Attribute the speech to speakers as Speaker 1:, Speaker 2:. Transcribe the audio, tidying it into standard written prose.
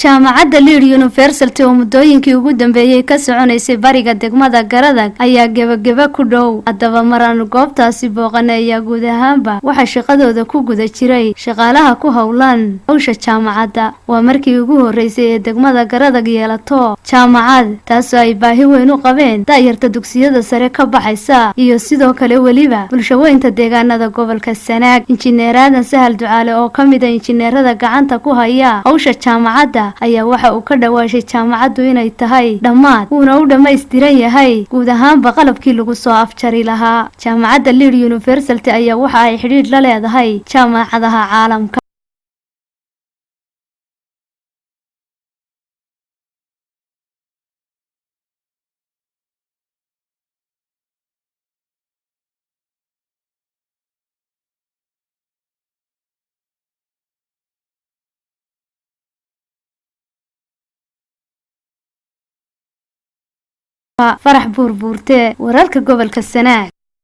Speaker 1: Jaamacadda Lead University oo muddooyinkii ugu dambeeyey ka soconaysay bariga degmada Garadag ayaa gebageba ku dhow. Haddaba, maraanu goobtaasi booqanay ayaa guud ahaanba waxaa shaqadooda ku guda jiray shaqaalaha ku howlan hawsha jaamacadda. Waa markii ugu horeysay ee degmada Garadag yeelato jaamacad, taasoo ay baahi weyn u qabeen da'yarta dugsiyada sare ka baxaysa iyo sidoo kale weliba bulshaweynta deegaanada gobolka Sanaag. Injineer Aadan Sahal Ducaale oo ka mid a injineerada gacanta ku haya hawsha jaamacadda ayaa waxa uu ka dhawaashay jaamacaddu inay tahay dhammaad, uuna u dhammaystiran yahay guud ahaanba qalabkii lagu soo afjari lahaa. Jaamacadda Lead University ayaa waxa ay xidhiidh la leedahay jaamacadaha caalamka. Farax Buurbuurte, wararka gobolka Sanaag.